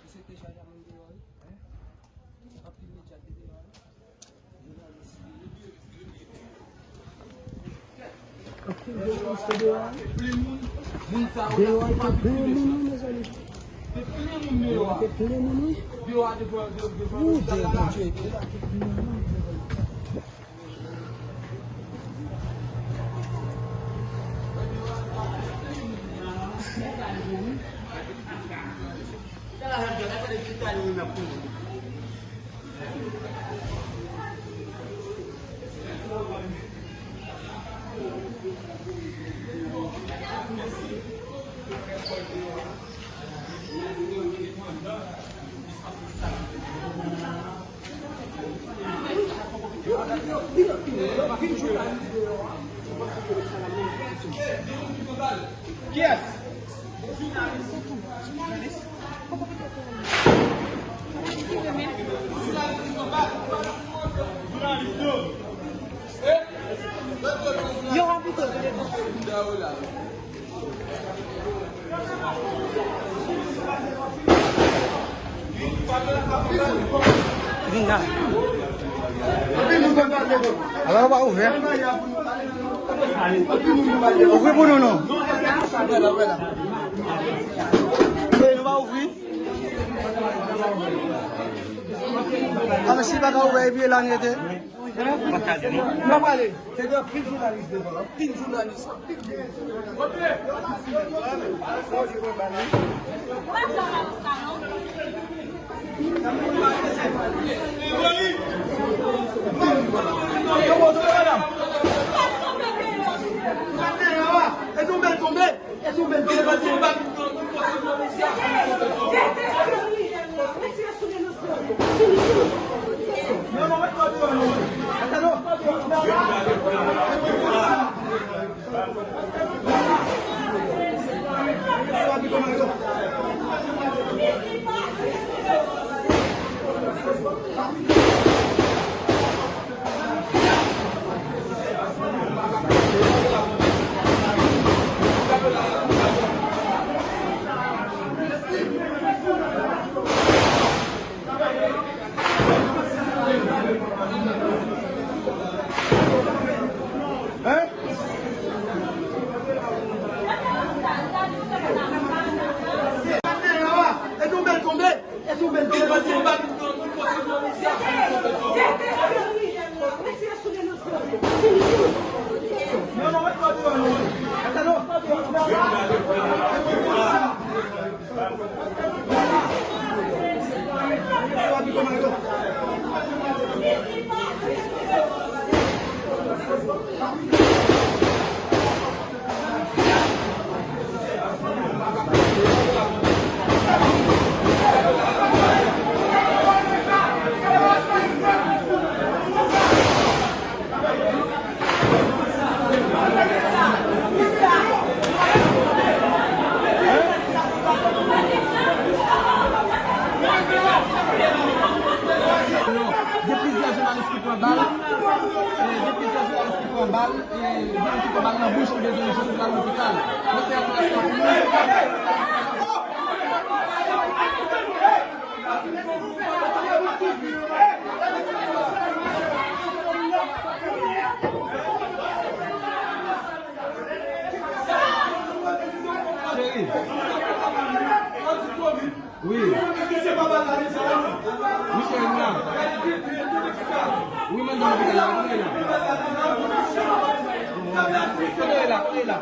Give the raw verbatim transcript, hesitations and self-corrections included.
Misye te chaje moun deyò wi. Anpil medya te deyò wi. Anpil jounalis te deyò wi. Moun sa yo la se pa moun mechan. Se plen moun deyò a. Deyò a devan devan. Kiyès? Yo, rapide. Vin la. Ala w pa ouvè. Ouvri pou nou non. Ouvri, nou pa ouvri. Ala si pa ka ouvè epi la n rete. Mwen pa prale. Te gen anpil jounalis devan, anpil jounalis, anpil moun. E tonbe, tonbe. Jounalis ki pran bal, e, gen plizyè jounalis ki pran bal, e, gen youn ki pran bal nan bouch, ki bezwen jis pral lopital. Mesye a se reskòt. Cheri. Wi. Misye vin la. Wi, mwen nan lopital la, kote l la? Kote l la? Kote l la?